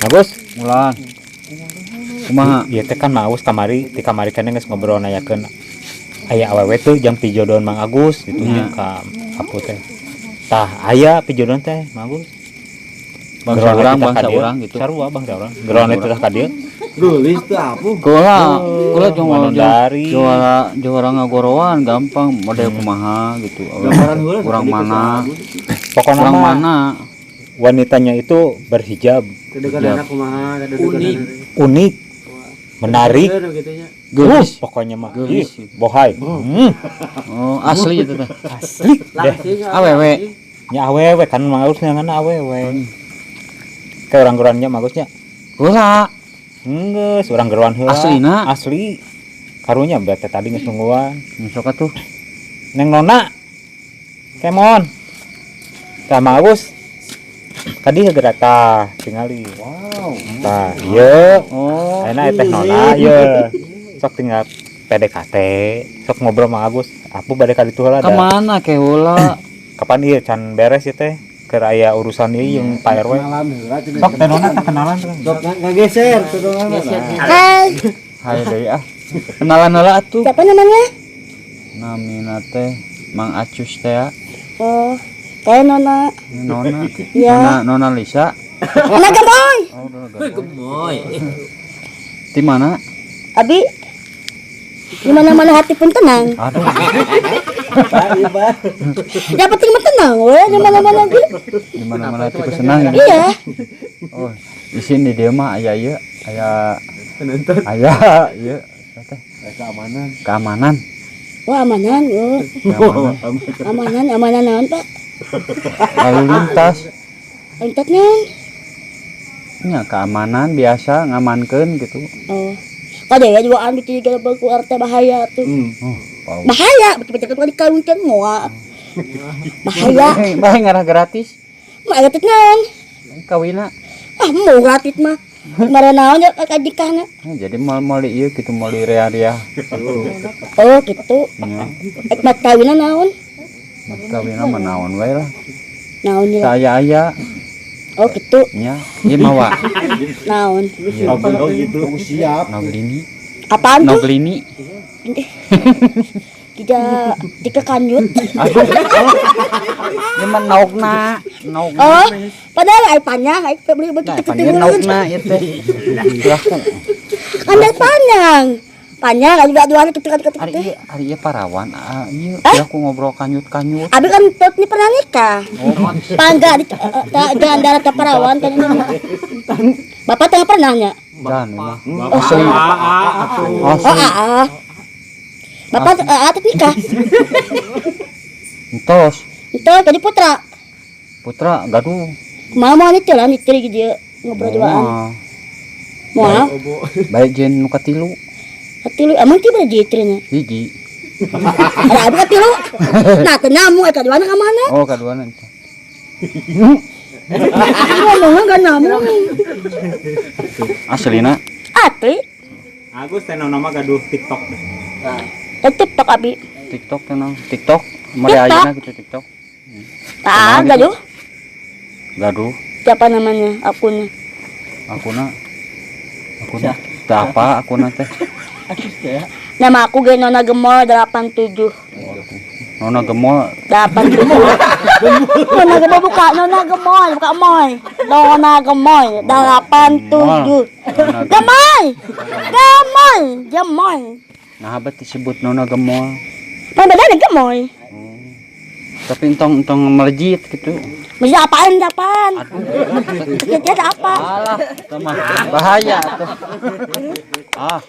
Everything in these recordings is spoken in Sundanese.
Agus. Mulan. Kumaha? Ieu teh kan Mang Agus kamari, ti kamari kan geus ngobrol nanyakeun aya awewe tuh jang pijodohan Mang Agus gitu nya ka Apu teh. Tah, aya pijodohan teh, Mang Agus. Bangsa Geroan urang, kita bangsa ka dieu. Urang gitu. Sarua bangsa urang. Geroan itu tah ka dieu. Geulis teu apuh. Kula, kula cuma Manundari. Juara juara ngagoroan gampang, model kumaha gitu. Gambaran heula Urang tadi ke mana? Pokoknya Urang mah mana? Wanitanya itu berhijab, Kedegaran kumaha, Unik. Unik, menarik. Gitu nya. Geulis. Pokoknya mah Geulis. Ih, bohai. Oh, asli itu teh. Asli deh. Awewe. Nya awewe kan Mang Agus nyangan awewe. Kayak orang geroannya Mang Agusnya. Kula. Geus, urang geroan heula. Aslina? Asli. Karunya berarti tadi geus nungguan. Sok atuh. Neng Nona. Kemon. Tah, Mang Agus. Tadi geura tah tingali. Wow. Tah, ieu. Oh. Ayeuna teh Nona ieu. Sok tinggal PDKT, sok ngobrol Mang Agus. Aku bade ka ditu heula da. Kemana ke heula? Kapan ieu can beres ieu teh? Keur aya urusan ieu jeung Pak RW. Kenalan heula cenah. Sok teh Nona tah kenalan tuh. Sok ngageser tuh Nona. Hai, Hai deui ah. Kenalan heula atuh. Siapa namanya? Namina teh Mang Acus teh ya. Oh, saya Nona. Ini Nona. Iya. Nona, Nona Lisa. Nona Gemoy. Oh, Nona Gemoy. Gemoy. Di mana? Abi, di mana-mana hati pun tenang. Aduh. Yang penting mah tenang, weh, di mana-mana gitu. Di mana-mana hatiku senang ya. Iya. Oh, di sini dia mah aya ieu, aya Penonton. Aya ieu teh Keamanan. Keamanan. Wah, amanan, oh. Keamanan. Amanan, amanan naon, Pak? Lalu lintas. Lintas naon? Nya keamanan biasa ngamankeun gitu. Oh. Kade ya duaan bikin gara keluar teh bahaya tuh. Oh, wow. Bahaya, betul-betul kalau dikawinkan moal. Bahaya. Bae ngarah gratis. Mah gratis naon? Kawina. Ah, mau gratis mah. Kemarin naon ya kajikahna. Nah, jadi mal mal ieu gitu mal ria-ria. Oh, gitu. Nya, Ek mat kawinna naon? kawina mah naon wae lah. Naon ya? Saya aya Oh, gitu. nya. Ieu mawa. Naon? Iya. Oh gitu. Siap. Noglini. Apaan tuh? Noglini. Tidak jika kanjut. Aduh. Ieu mah naogna, naogna. Oh, padahal ai panjang, ai beli Nah, begitu panggil naogna ieu teh. Lah, Kan dari panjang. Panjang aja juga dua ketika ketika ari ieu ari ieu parawan, ah ieu Eh? aku ngobrol kanyut-kanyut. Abi kan tot ini pernah nikah. Oh, Pangga di jalan darat ke Parawan kan ini. Bapak tengah pernah nya? Dan mah. Asli. Oh, Asli. ah, ah. Bapak ah, nikah. Entos. Itu tadi putra. Putra gaduh. Kumaha mau nyetir lah nyetir gitu ya ngobrol duaan. Moal. Moal. Baik jeung nu katilu. Katilu emang tiba jitirnya. Hiji. Ada abi katilu. Nah, teu nyamuk eta duana ka mana? Oh, kaduana eta. Ngomongnya gak nyamuk. Aslina. Asli. Agus teh nama gaduh TikTok deh. Eh, TikTok abi. TikTok teh naon? TikTok mere TikTok. ayeuna gitu TikTok. Ah, Kumaha gitu? gaduh. Gaduh. Siapa namanya akunnya? Akuna. Akuna. Teu apa akuna teh? Nama aku ge Nona Gemol 87. Nona Gemol. 87. Nona Gemol buka Nona Gemoy, buka Moy. Nona Gemoy 87. Nona Gemoy. Gemoy. Gemoy, Gemoy. Nah, bet disebut Nona Gemol. Pan bedanya Gemoy. Tapi entong entong melejit gitu. Maksudnya apaan apaan? Aduh. Dia ada apa? Alah, itu mah bahaya tuh. Ah,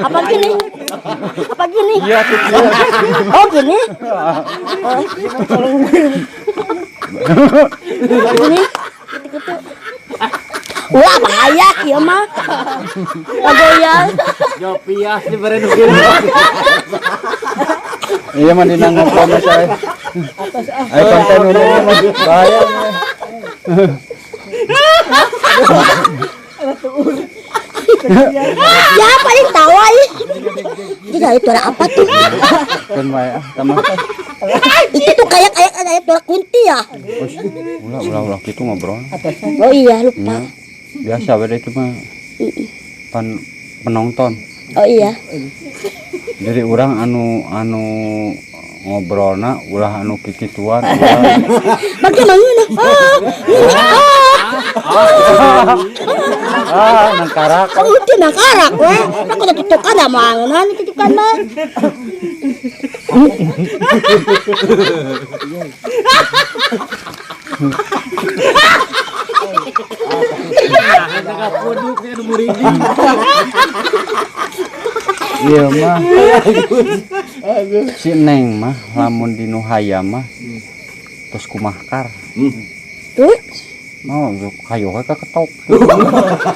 Apa gini? Apa gini? Iya tuh. Oh gini? Oh. Gini? Gitu-gitu. Wah bahaya kieu mah. Goyang. Jopias dibere nu kieu. Iya mah dina ngobrol mah saya. Ayo konten nu mah bahaya. Ya paling tawa ih. Itu dari suara apa tuh? Keun wae ah, tah mah. Itu tuh kayak kayak kayak suara kunti ya. Ulah ulah ulah gitu ngobrol. Oh iya lupa. Biasa we itu mah. Pan penonton. Oh iya. Jadi orang anu anu ngobrolna ulah anu kikituan. Bagaimana? Ah, nangkarak. Oh, itu nangkarak we. Aku udah tutukan dah mangan tutukan mah. Iya mah. Si Neng mah lamun di nu hayam mah terus kumahkar. Tuh. Mau hayo we ketok.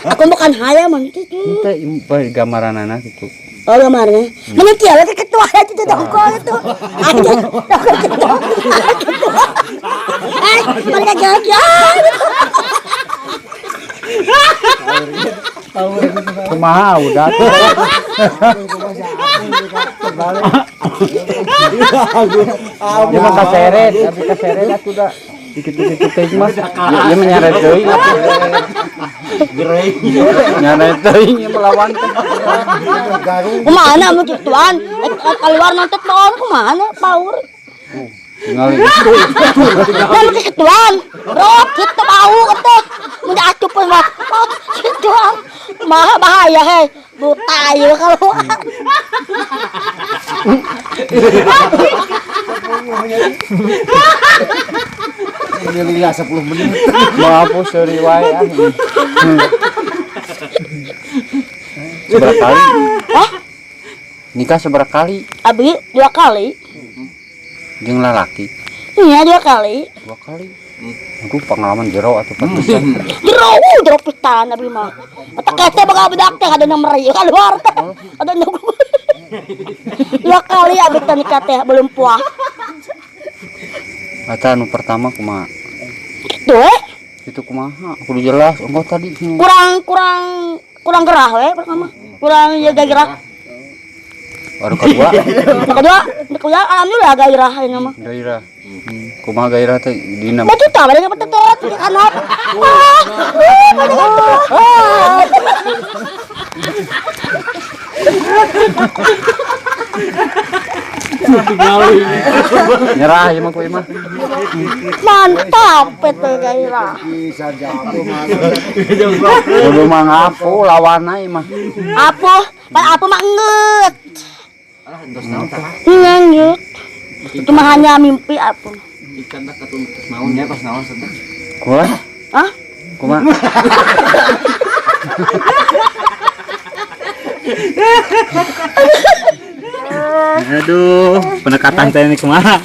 Aku bukan hayam itu tuh. Teu gambaranana gitu. Oh gambarnya. Mana kieu we ketua itu dongkol itu. Aja dongkol ketua. Ketua. Eh, mereka jalan. Kumaha udah tuh. Ya mah kaseret, tapi kaseret atuh da. Dikit-dikit teh mah. Ya mah nyaret deui atuh. Nyaret teuing ieu melawan teh. Kumaha mun kituan? Keluar nonton pohon kumaha power. Tinggal itu. Dan ketuan. Bro, kita bau ketot. Mun acup mah. Kituan. Maha bahaya hei. Buta ieu kalau. Ini 10 menit. Maaf seuri wae ah. Seberapa kali? Hah? Nikah seberapa kali? Abi 2 kali. Jeung lalaki. Iya 2 kali. 2 kali. Aduh pengalaman jero atuh pantesan. Jero, jero pisan abi mah. Eta kete bakal budak teh ada nomor ieu keluar teh. Ada nomor. 2 kali abi teh nikah teh belum puas. Eta anu pertama kumaha? Kitu we. Itu kumaha? Kudu jelas engko tadi. Kurang gerah we pertama. Kurang ieu gairah. Baru kedua. Kedua alhamdulillah gairah ini mah. Gairah. Kumaha gairah teh dina? Batu tah bade ngepetetot di kanap. Nyerah ieu mah ku ieu mah. Mantap eta gairah. Bisa jago mah. Kudu mah ngapu lawanna ieu mah. Apuh, pan apuh mah ngeut. Ngeut. Cuma hanya mimpi apuh. Ikan tak ketemu naonnya pas naon sedang. Kumaha? Hah? Kumaha? Aduh, pendekatan teh ini kumaha?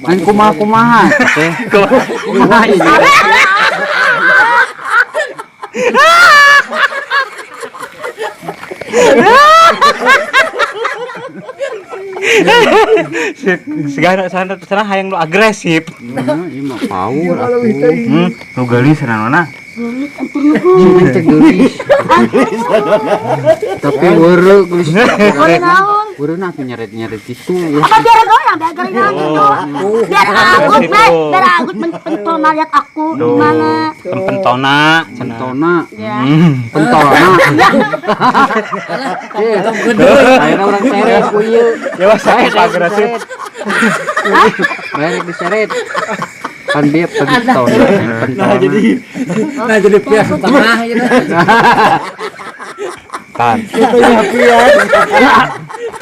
Main kumaha-kumaha teh. Kumaha ini? Segala sana sana hayang nu agresif. Ieu mah power atuh. Nu geulis cenah. Geulis teh geulis. Tapi weureu geulis. Weureu atuh nyeret-nyeret kitu. Apa biar goyang, biar garing gitu. Biar Agus, biar Agus pentona lihat aku gimana. Pentona, pentona. Ya. Pentona. Ayeuna urang seret ku ieu. Ya wah saya agresif. Bayar diseret. Kan dia pentona. Nah jadi pias tengah gitu. Tan. Itu ya pian.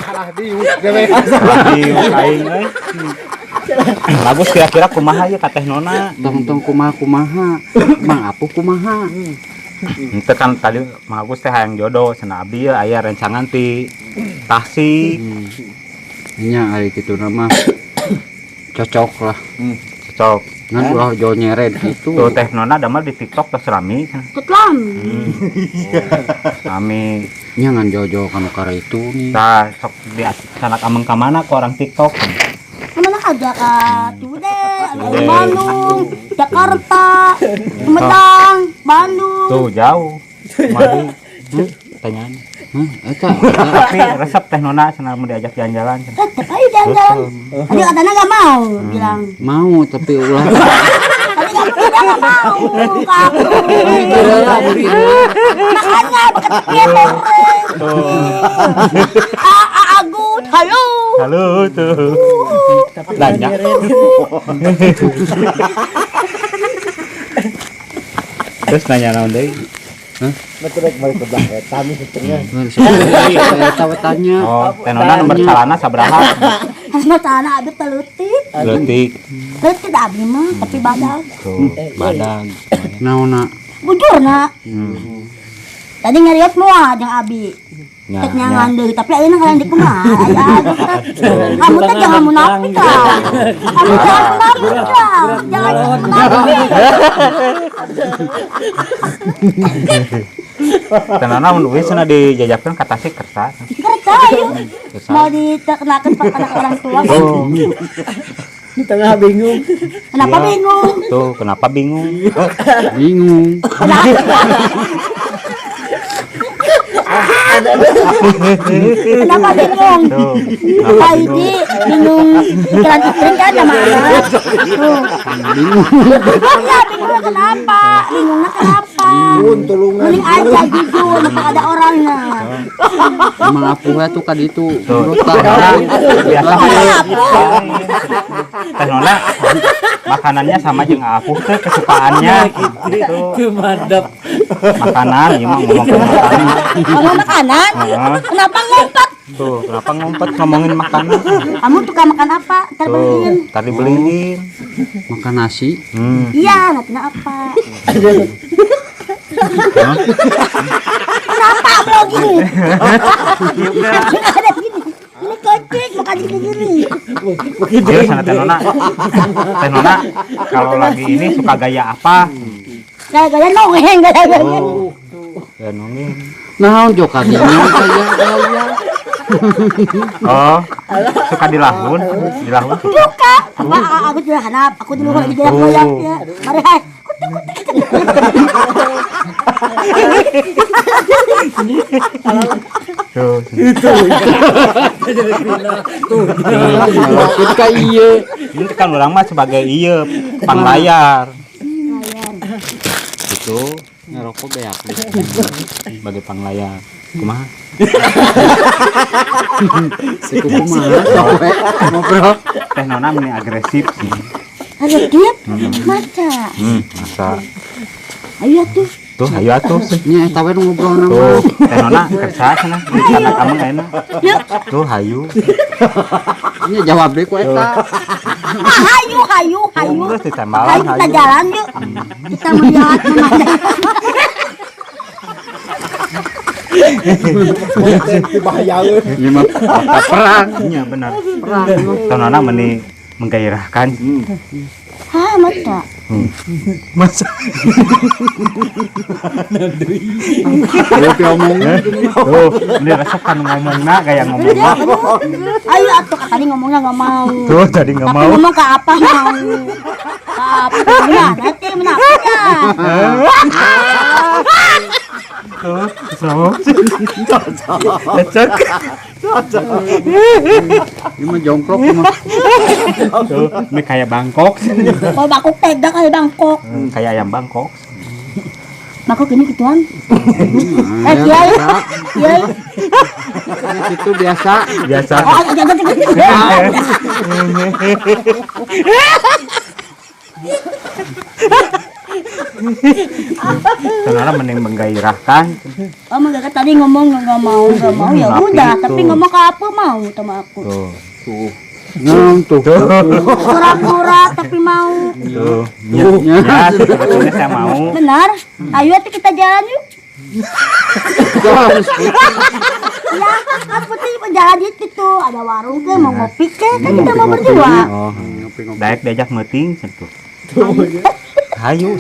Kalah diuk dewe. Diuk aing euy. Bagus kira-kira kumaha ieu ka Teh Nona? Tong-tong kumaha-kumaha. Mang Apuh kumaha? Henteu kan tadi Mang Agus teh hayang jodoh cenah abdi ieu aya rencangan ti Tasik. Nya ari kitu mah cocok lah. Cocok. Ngan ulah jauh nyeret gitu. Tuh Teh Nona damel di TikTok tos rame cenah. Tetlam. Rame. Nya ngan jauh-jauh kanu kara itu nih. Tah sok di sanak ameng ka mana ku orang TikTok. Kemana aja ka Ciwidey, Bandung, Jakarta, Sumedang, Bandung. Tuh jauh. Madu. Tanyaan. Eta. Tapi resep Teh Nona cenah mau diajak jalan-jalan cenah. Tetep aja jalan-jalan. Tadi katanya nggak mau bilang. Mau tapi ulah. Tadi nggak mau. Dia nggak mau ke aku. Makanya beketik Agus, halo. Halo tuh. Nanya. Terus nanya naon deui? Betul balik ke belakang eta mi setengah. Eta tanya. Oh, Teh Nona nomor celana sabaraha? Nomor celana abi teleutik. Leutik. Leutik abi mah, tapi badag. Tuh, badag. Naonna? Bujurna. Tadi ngarios moal jeung abi. Nya, Tek nyangan deui, tapi ayeuna kalian di kumaha? Aya Agus teh. Kamu teh jangan munafik lah. Kamu jangan munafik lah. Jangan munafik. Teh Nona mun uih cenah dijajakeun ka Tasik kersa. Kersa ayo. Mau diterkenalkan ke anak orang tua kan? Oh. Di tengah bingung. Kenapa Iya. bingung? Tuh, kenapa bingung? Bingung. Kenapa bingung? Tuh, kenapa Pak bingung? Idi bingung pikiran istri kan sama anak. Tuh. Bingung. Iya, bingungnya kenapa? Bingungnya kenapa? Tulungan. Mending aja jujur, maka ada orangnya. Emang apuh tuh ka ditu. Tuh. Menurut Teh Nona biasa Kenapa? Teh Nona makanannya sama jeung Apuh teh kesukaannya gitu. Kemadap. Makanan, ieu mah ngomongkeun makanan. Ngomong makanan? Heeh. Kenapa ngumpet? Tuh, kenapa ngumpet ngomongin makanan? Kamu suka makan apa? Ntar Tuh, beliin. ntar dibeliin. Makan nasi. Iya, nanti apa? Hah? Kenapa bro gini? Ada gini. Ini kocik, makan gini-gini. Iya, sana Teh Nona. Teh Nona kalau lagi ini suka gaya apa? Gaya-gaya nongeng, gaya-gaya. Oh. Gaya nongeng. Naon jok kadinya gaya-gaya. Oh, suka dilahun, dilahun suka. Suka. Apa aku juga hanap, aku dulu lagi goyak-goyak ya. Mari hai. Kutik kutik. Tuh. Tuh. Itu ka ieu. Ini kan orang mah sebagai ieu panglayar. Layar. Gitu, Ngerokok beak. sebagai panglayar. Kumaha? Siku kumaha sok we ngobrol. Teh Nona meni agresif sih. Agresif? Maca. Masa. Ayo tuh. Tuh, ayo atuh. Nya eta we nu ngobrol na Tuh, mah. Teh Nona kersa cenah di sana kamu enak. Yuk. Tuh, hayu. Nya jawab deui ku eta. Ah, hayu, hayu, hayu. Terus ditembalan Hayu kita hayu. jalan yuk. Kita melihat pemandangan. Bahayaeun. Ieu mah perang. Iya benar. Teh Nona meni menggairahkan. Hah, maca. Masa? Ayo diomongin. Tuh, ini resep kan ngomongna gaya ngomongna. Ayo atuh tadi ngomongnya nggak mau. Tuh, tadi nggak Tapi mau. ngomong ke apa mau? Ke apa? Gimana nanti menakutnya? Tuh, cocok. Cocok. Ieu mah jongkrok ieu mah. Tuh, ini kayak Bangkok. Kalau Bangkok tega kayak Bangkok. Kayak ayam Bangkok. Bangkok ini gituan. Kiai. Kiai. Itu biasa. Biasa. Oh, jangan jangan. Saudara mending menggairahkan. Oh, enggak tadi ngomong enggak mau, enggak mau ya udah, tapi ngomong ke apa mau sama aku. Tuh. Tuh. Ngom tuh. Pura-pura tapi mau. Tuh. Ya, sebetulnya saya mau. Benar. Ayo tuh kita jalan yuk. Ya, aku tuh jalan itu tuh ada warung ke mau ngopi ke kan kita mau berdua. Oh, daek diajak meeting tuh. Hayu.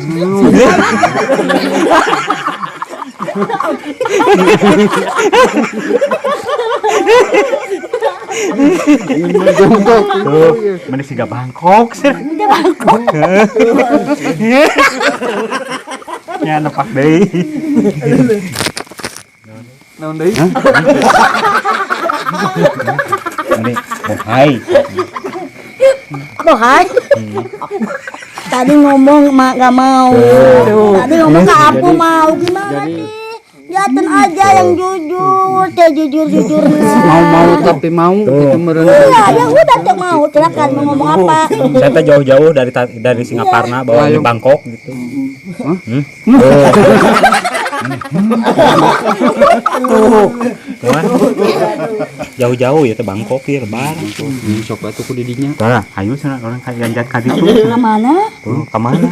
Tuh, mending siga Bangkok sih. Udah Bangkok. Ya nepak deui. Naon deui? Ini bohai. Bohai. Tadi ngomong mak gak mau. Tadi ngomong ke aku mau gimana sih? Liatin aja yang jujur, teh jujur-jujurnya. Mau-mau tapi mau gitu meureun. Iya, ya udah tuh mau. Silakan mau ngomong apa. Saya teh jauh-jauh dari Singaparna bawa di Bangkok gitu. Hmm? Tuh. Jauh-jauh ya teh Bangkok ya lebar. Sok atuh ku didinya. Tah, ayo sana orang ka ganjat ka ditu. Ke mana? Tuh, ka mana?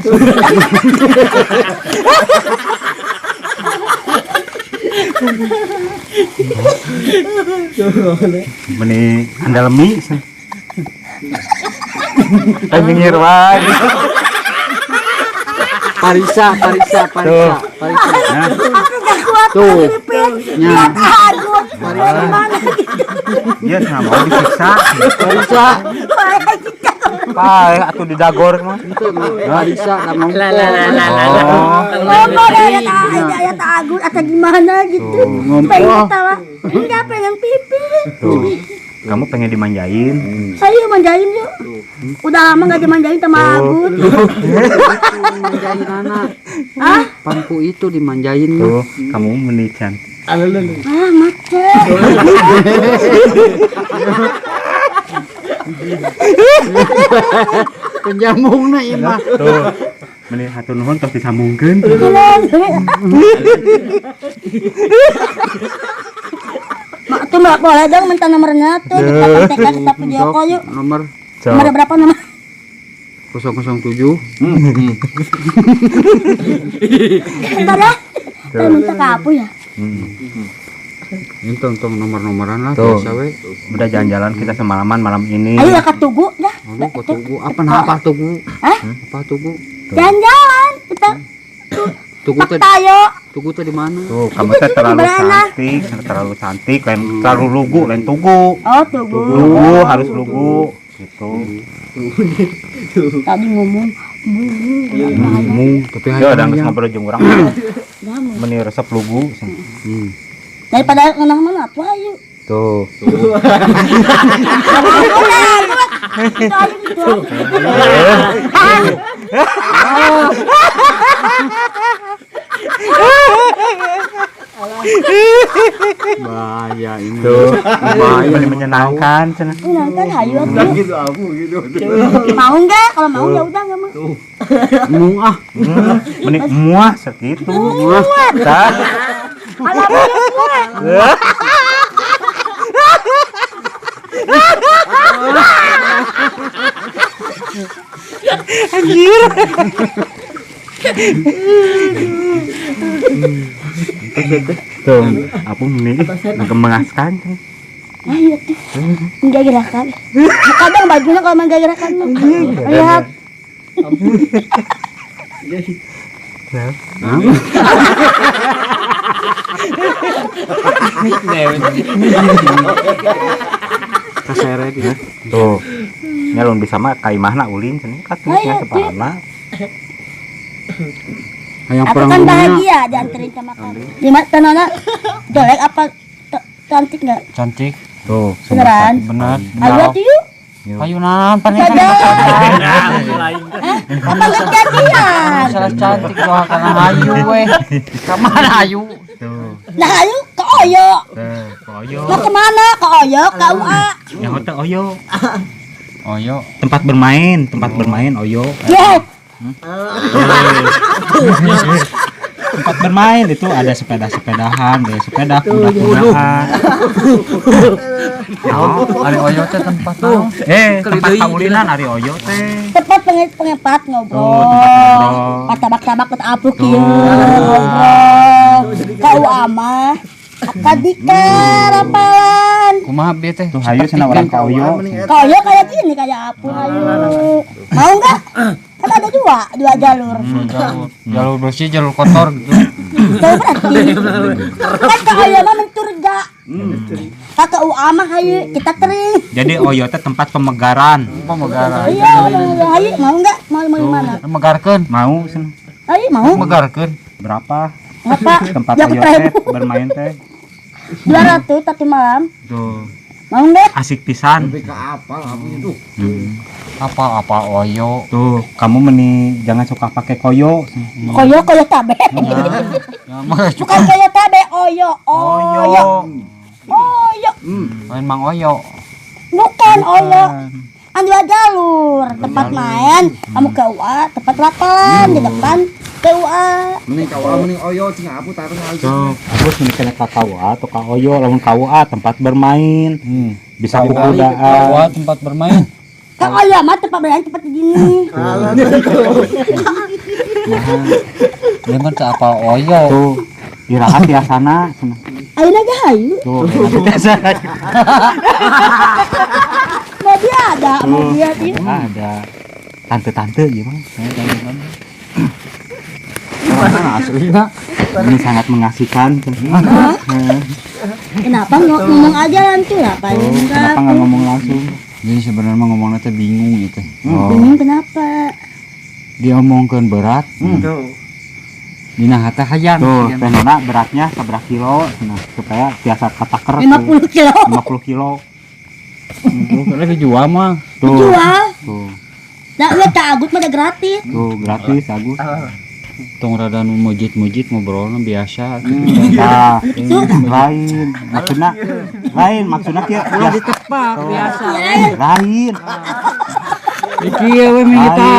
Meni andalemi. Nyengir wae. Parisa, parisa, parisa, parisa. Aku gak kuat. Tuh. Lihat aku. Gimana gitu. Dia nggak mau disiksa. Parisa. Pae atuh didagor mah. Parisa nggak mau. Ngomong ayat Agus atau gimana gitu. Pengen ketawa. Enggak pengen pipi. Tuh. Kamu pengen dimanjain? Saya manjain yuk. Udah lama nggak dimanjain sama Agus. Dimanjain anak. Hah? Pangku itu dimanjain. Tuh, kamu meni cantik. Ah, macet. Penjambungna ieu mah. Tuh. Meni hatur nuhun tos disambungkeun. Mak tuh nggak boleh dong minta nomornya tuh kita kontekan kita video call yuk. Nomor nomor berapa nomor? 007. Bentar ya. Kita minta ke aku ya. Ini tentang nomor-nomoran lah tuh. Biasa we. Udah jalan-jalan kita semalaman malam ini. Ayo ya ke Tugu dah. Aduh, ke Tugu. Apa nah, apa Tugu? Hah? Apa Tugu? Jalan-jalan kita. Tugu teh. Tugu teh di mana? Tuh, kamu teh terlalu cantik, lain terlalu lugu, lain Tugu. Oh, Tugu. Lugu harus lugu gitu. Tadi ngomong mu, tapi ya udah geus ngobrol jeung urang. Meni resep lugu. Daripada ngeunah mana atuh ayo. Tuh. Bahaya ini. Tuh, bahaya menyenangkan cenah. Menyenangkan hayu atuh. Gitu aku gitu. Mau enggak? Kalau mau ya udah enggak mau. Mung ah. Meni muah segitu. Muah. Tah. Anjir. Tuh, aku nih mengemaskan. Ayo tuh, enggak gerakan. Kadang bajunya kalau enggak gerakan mah. Lihat. Kaseret ya. Tuh. Nya lamun bisa mah ka imahna ulin cenah katuh nya separana. Hayang Aku perang kan dunia. bahagia dianterin sama kamu. Di mana Nona jelek apa cantik nggak? Cantik. Tuh, Beneran? Bener. Ayo tuh yuk. Ayo nan, panik. Apa nggak jadian? Salah cantik doa karena ayu weh. Kemana ayu? Tuh. Nah ayu ke Oyo. Ke Oyo. Mau kemana? Ke Oyo, ke UA. Ya hotel Oyo. Oyo. Tempat bermain Oyo. Ya. Tempat bermain itu ada sepeda-sepedahan, ada sepeda kuda-kudaan. Oh, ari Oyo teh tempat naon? Tempat kaulinan ari Oyo teh. Tempat pengepat ngobrol. Tuh, tempat ngobrol. Patabak-tabak ke apuk ieu ngobrol. Ka UA mah akadika rapalan. Kumaha bieu teh? Tuh hayu cenah urang ka Oyo. Ka Oyo kayak gini kayak apuk hayu. Mau enggak? Kan ada dua jalur. Jalur bersih, jalur kotor gitu. Jauh berarti. Kan ke Oyo mah mencuriga. Ka UA mah hayu kita kering. Jadi Oyo teh tempat pemegaran. Pemegaran. Iya, hayu mau enggak? Mau di mana? Megarkeun. Mau cenah. Hayu mau. Megarkeun. Berapa? Apa? Tempat Oyo teh bermain teh? 200 satu malam. Tuh. Mau nggak? Asik pisan. Lebih ke apal abunya tuh. Apa-apa oyo. Tuh, kamu meni jangan suka pakai koyo. Koyo koyo tabe. Ya mah Bukan koyo tabe, oyo, oyo. Oyo. Main Mang Oyo. Bukan oyo. Kan dua jalur, tempat main, kamu ke UA, tempat lapangan di depan ke UA. Mending kawal mending oyo cing abu taruh aja. Tuh, aku meni kena ka KUA atau ka oyo, lamun KUA tempat bermain. Bisa kukudaan. Wah, tempat bermain. Kan oyo mah tempat bermain tempat gini. Dia mah teu apal oyo. Tuh, iraha tiasana cenah. Ayo aja hayu. Tuh, tiasana. Mau dia ada, mau dia dia. Ada tante-tante ieu mah. Asli lah. Ini sangat mengasihkan. Kenapa nggak ngomong aja langsung lah, Pak? Tuh, kenapa nggak ngomong langsung? Jadi sebenarnya mah ngomongnya teh bingung gitu. Bingung kenapa? Diomongkeun berat. Tuh. Dina hate hayang. Tuh, teh Nona beratnya seberapa kilo? Nah, supaya biasa kataker. 50 kilo. 50 kilo. Karena dijual mah. Tuh. Jual. Tuh, Nah, udah tak Agus mah udah gratis. tuh gratis Agus. Tong rada nu mujit-mujit ngobrolna biasa. Nah, lain maksudnya lain maksudnya kieu Ulah ditepak biasa. lain. Iki we mah kita.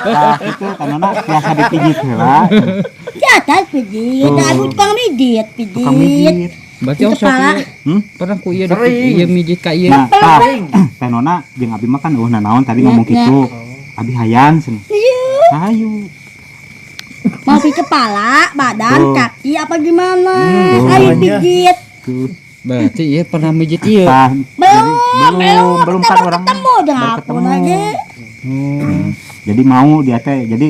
Nah, itu karena biasa dipijit heula. Ya, tak pijit. Tuh. Aku tukang mijit, pijit. Tukang mijit. Berarti oh sok Kepala. ieu. Pernah ku ieu ieu mijit ka ieu. Nah, tah, teh Nona jeung abi mah kan eueuh nanaon tadi ngomong kitu. Abi hayang cenah. Iya. Hayu. Mau pi kepala, badan, Tuh. kaki apa gimana? Ayo pijit. Tuh. Berarti ieu pernah mijit ieu. Tah, Belum, belum, belum Kita kan baru orang ketemu jangan baru aku ketemu. lagi. Jadi mau dia teh jadi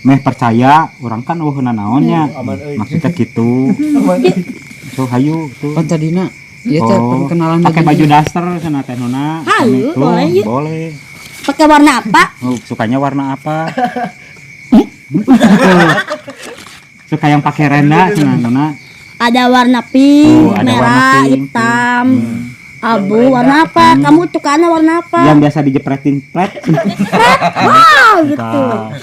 meh percaya orang kan eueuh nanaonnya. Maksudnya gitu. So hayu tuh. Kan tadina ieu teh Oh, perkenalan pakai baju daster cenah teh Nona. Hayu, Tuh, boleh yuk. Boleh. Pakai warna apa? Oh, sukanya warna apa? Suka yang pakai renda cenah Nona. Ada warna pink, Oh, ada warna merah, pink, hitam, abu, warna apa? Kamu sukanya warna apa? Yang biasa dijepretin pret. Wow, gitu.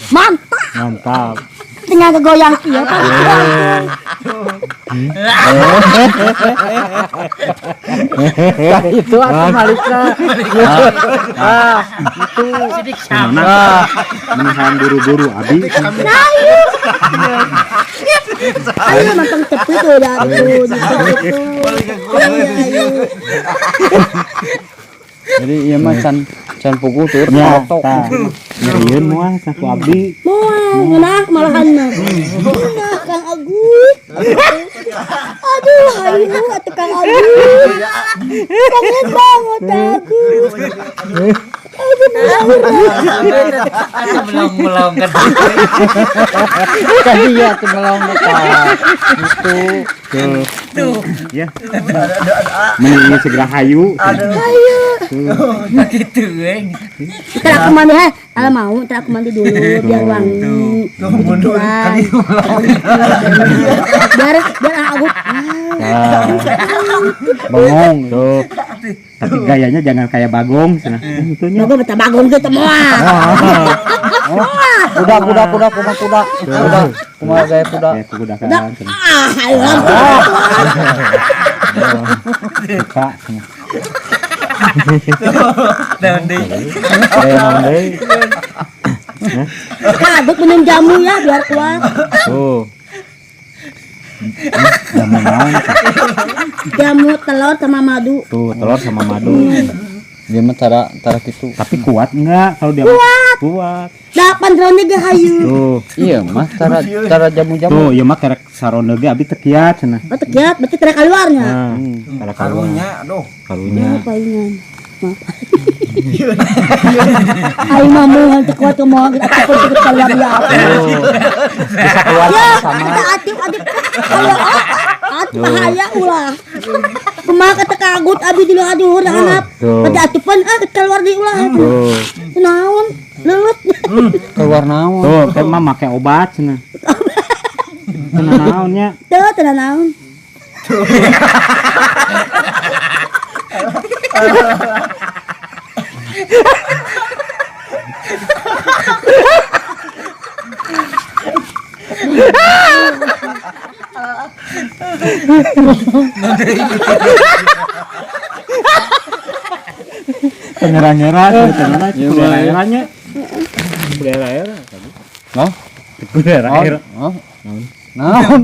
Mantap. Mantap. Tinggal kegoyang iya Pak. Itu atuh malikna. Ah, itu. Nona menahan buru-buru abi. Ayo. Ayo manteng tepi tuh udah tuh. Ayo. Jadi ieu mah can can puguh tur Ya, totok. tah. Nyerieun moal saku abdi. Moal ngeunah malahan mah. Ngeunah Kang Agus. Aduh, ayo atuh Kang Agus. Kangen banget Agus. Aduh, Atau melong-melong kan. Kan iya tuh melong tah. Itu. Tuh. Ya. Mending segera hayu. ayo. Gitu eh. Ntar aku mandi ha. Kalau mau, ntar aku mandi dulu biar wangi. Begituan. Biar biar aku Nah, Bengong. tuh. Tapi gayanya jangan kayak Bagong cenah. Itunya. Bagong betah bagong gitu moal. Kuda kuda kuda kuda kuda. Kuda. Kumaha gaya kuda. Kayak kuda kan. cenah. Ah, ayo langsung. Suka cenah. Daun deui. Kayak naon deui. Kabut minum jamu ya biar kuat. Tuh. Jamu naon? Jamu telur sama madu. Tuh, telur sama madu. Dia mah tara tara kitu. Tapi kuat enggak kalau dia kuat. Kuat. Delapan ronde ge hayu. Tuh. Iya mah tara tara jamu-jamu. Tuh, ieu mah kerek saronde ge abi teu kiat cenah. Oh, tekiat, berarti teriak keluarnya. Nah, tara karunya. Karunya, aduh. Karunya. Apa ini? Maaf. Ayo mamu nanti kuat ngomong aku pun ikut keluar ya. Tuh. Bisa keluar Ya, sama. kita atif atif kalau atif bahaya ulah. Kumaha kata kagut abi di luar aduh anak. Tuh. Berarti atupan ah keluar di ulah. Tuh. Naon? Lelut. Keluar naon. Tuh, kayak mah make obat cenah. Cenah naonnya? Tuh, teu naon. Penyerang-nyerang, penyerang-nyerangnya. Daerah-daerah. Oh? Daerah-daerah. Oh. Naon?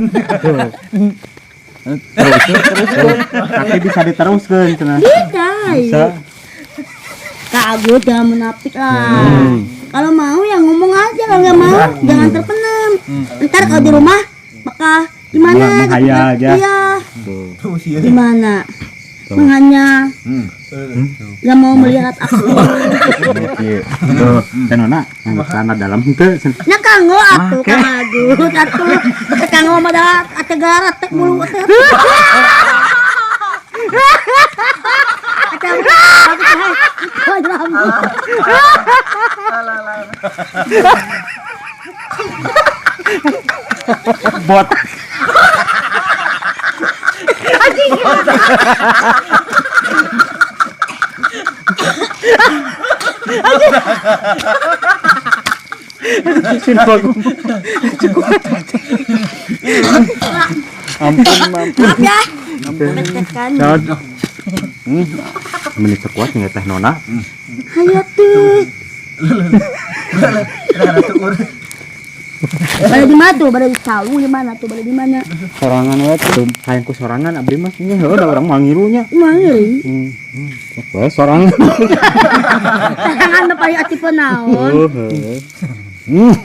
Terus tapi bisa diteruskan cenah. Bisa. Bisa. Kak Agus jangan munafik lah. Kalau mau ya ngomong aja, kalau nggak mau jangan terpenam. Ntar kalau di rumah maka gimana? Menghayal aja. Iya. Gimana? Menghanya. Nggak mau melihat aku. Tuh, Teh Nona, sana dalam henteu. Nya kanggo atuh Kang Agus atuh. Teh kanggo mah da ategar atek bulu teh. Bot. Ampun, ampun. Maaf ya. Tekan. Menit sekuat nih Teh Nona. Hayo tuh. Balik di mana tuh? Balik di sawu di mana tuh? Balik di mana? Sorangan we tuh. Hayang ku sorangan abdi mah nya heuh da urang mangirunya. Mangiri. We sorangan. Sorangan mah paling ati naon. Heuh.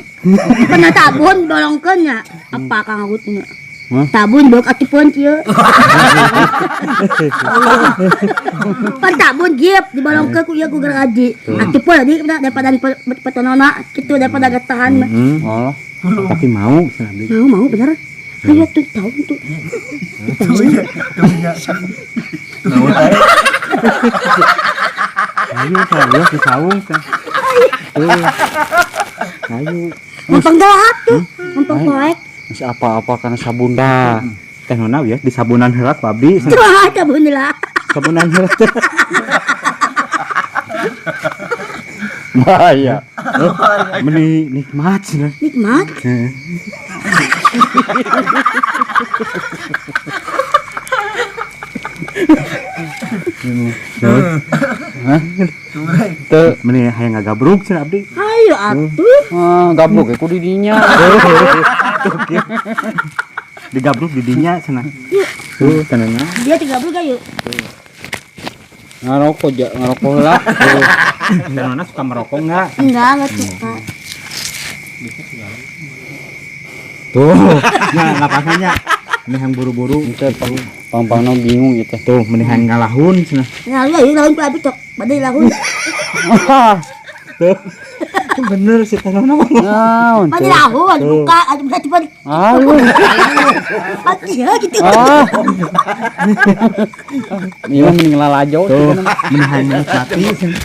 Pernah tabun bolongkeun nya. Apa Kang Agus nya? Tabun bolong atipun kieu. Pan tabun giep dibolongkeun ku ieu ku geraji. Atipun adi daripada petonona kitu daripada getahan mah. Oh. Tapi mau cenah abdi. Mau mau bener. Ayo tuh tahu tuh. Ayo saya ke saung teh. Tuh. Ayo. Mumpung gelap tuh, mumpung poek. Masih apa-apa karena sabun dah. Teh Nona ya di sabunan heula ku abdi. Wah, sabun lah. Sabunan heula teh. Bahaya. Meni nikmat cenah. Nikmat. Teu meni hayang ngagabrug cenah abdi. Ayo atuh. Ah, gabruk ku di dinya. Digabruk di dinya cenah. Tuh tenana. Dia tigabruk ayo. Ngarokok ja, ngarokok lah. Teh Nona suka merokok enggak? Enggak suka. Tuh, nya napasannya. Meni hayang buru-buru. Ente pang-pangna bingung ieu teh. Tuh, meni hayang ngalahun cenah. Nah, ayo lahun ku abi cok. Badai lahun. Tuh. Bener si Teh Nona ngomong. Naon? Badai lahun buka aja bisa cepat. Ayo. Iya gitu. Ah. Ieu mah mending lalajo. Tuh, meni hayang menikmati cenah.